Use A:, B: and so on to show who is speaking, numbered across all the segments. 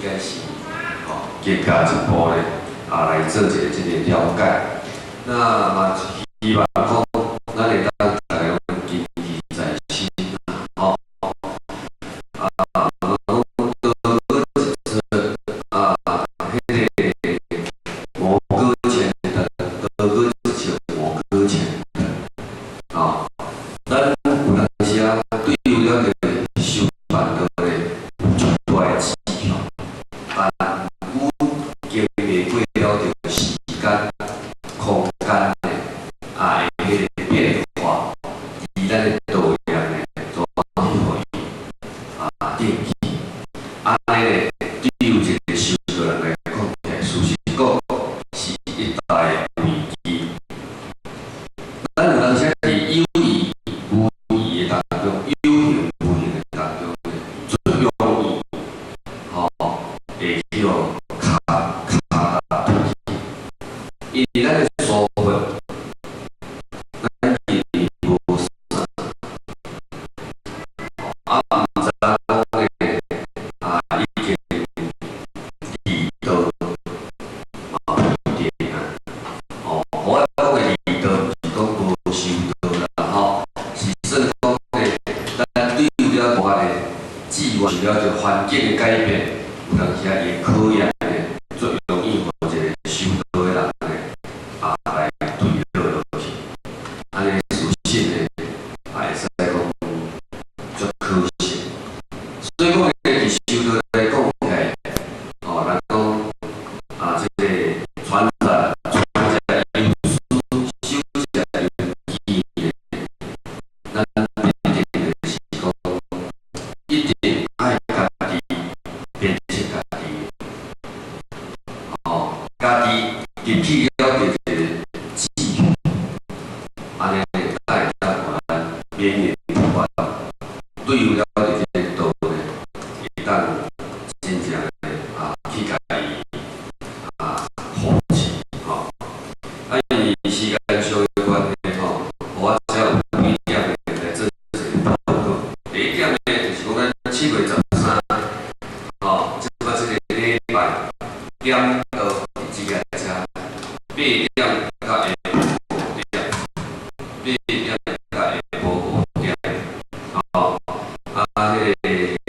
A: 該是吼更加一步咧，來做一個這个了解。那嘛希望講，咱會當逐个攏謹記在心吼。講道高一尺，彼个魔高千丈，道高一尺，魔高千丈。咱有當時啊，對有了個修辦道咧，有足大的志向，但阮經袂過了著時間、空間的彼个變化，而咱的道業呢，怎去予伊定去？按呢咧，對有一個修道人來講起來，事實講是一大的危機。咱有當時佇有意無意的當中，有形無形的當中咧，足容易會去予跤跤踏脫去，因為咱的疏忽，咱其實無啥，毋知講咧，已經離道嘛不一定啊。我講的離道，毋是講無修道啦，是算講咧，咱對了大的志願，受了這環境的改變，有當時啊，會考驗咧，足容易予一個修道的人咧，來墜落落去。按呢事實咧，也會使講足可惜。所以講咧，佇修道來講起來，人講這个傳者傳者有師，修者有機咧，咱必定就是講，一定愛家己鞭策家己，家己入去了著一个志向，按呢才會當予咱綿延不斷，對有了著這个道咧，會當真正的去共伊扶持吼。因為時間上的關係吼，我遮有幾點來做一个報告。第一點呢，就是講咱7月13，這擺這个禮拜點到佇這个遮8點到下晡5點，8點到下晡5點，彼个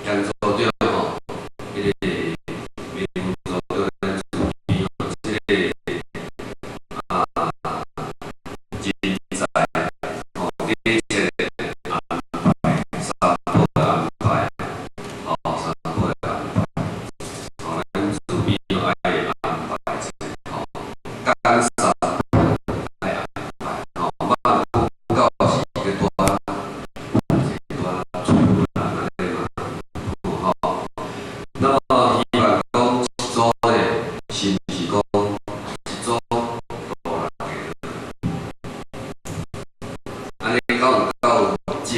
A: 江組長吼，彼个民組長咱主持吼，這个人才禮節的安排，三寶的安排，三寶的安排，咱主編愛安排一下，講三寶愛安排，莫講到時閣拄拄出人按呢嘛，那麼希望講一組咧，是毋是講一組大六个？按呢敢有夠少？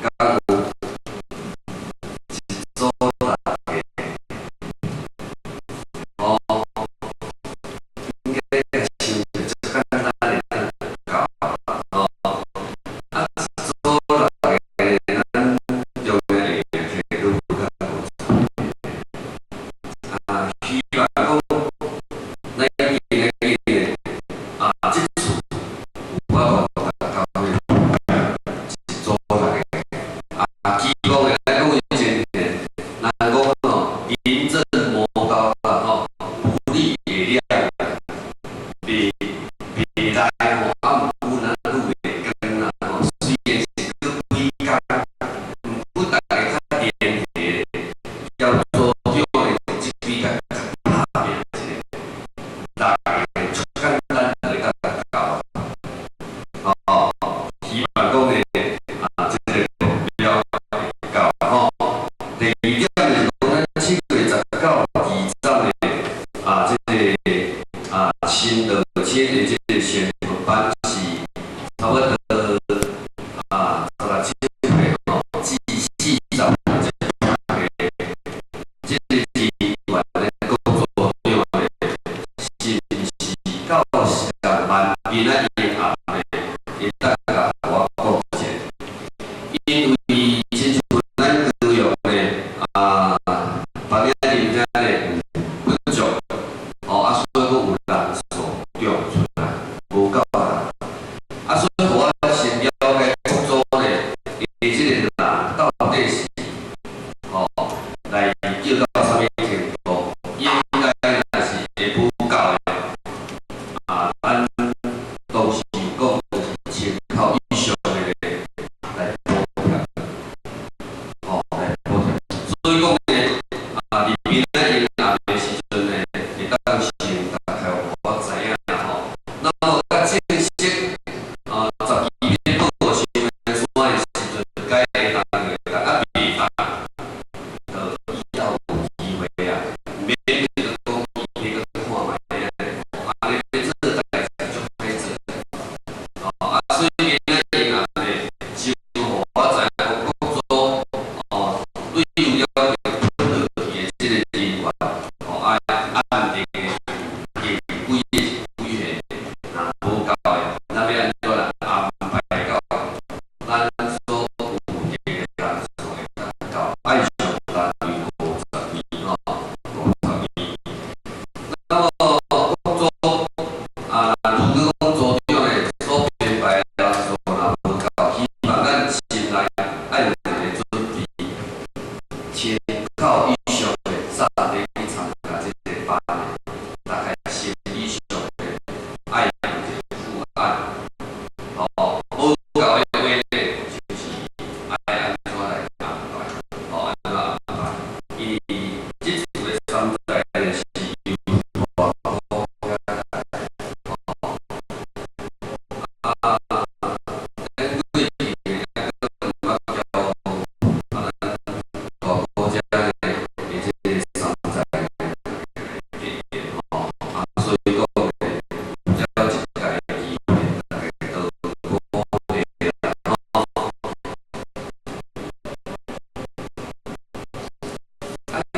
A: 敢有一組六个？應該想著足簡單會當到一組六个，咱中間會摕閣有較50個。希望講咱今日的這次有法度達到彼個一組六个。期望的來講，前提，人講臨陣磨刀啦不力也量，袂袂來吼，毋過咱愈會光啦雖然是閣幾工，毋過逐个較連繫，交組長的這幾工較拍拚一下，六個足簡單就會當達到。希望講咧，這个目標會到吼。第二點就是講，咱7月19、二十的這个新道清的這个仙佛班是差不多16、17歲至40歲這個人員的工作長的，是毋是到上萬今仔日暗的，會當共我講一下？因為親像咱高雄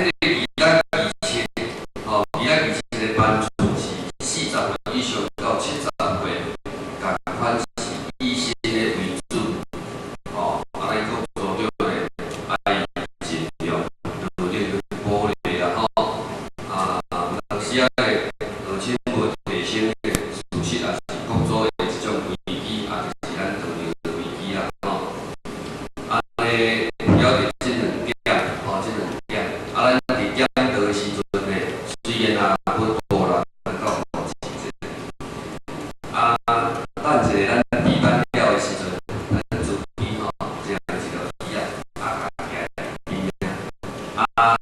A: 个2月27，吼，2月27的班次是40歲以上到70歲，仝款是以新的為主，吼，啊，咱閣組長咧愛盡量努力去鼓勵啦，吼，啊，有當時啊咧，學生無提升的事實也是國組的一種危機，也就是咱糖尿的危機啦，吼。按呢，主要佇這兩點，吼，這兩點，啊，咱佇檢討的時陣呢，雖然也無大力能夠扶持者，啊，等一下咱閉班了的時陣，咱自己吼，一人一條椅仔，啊，家己來邊啊，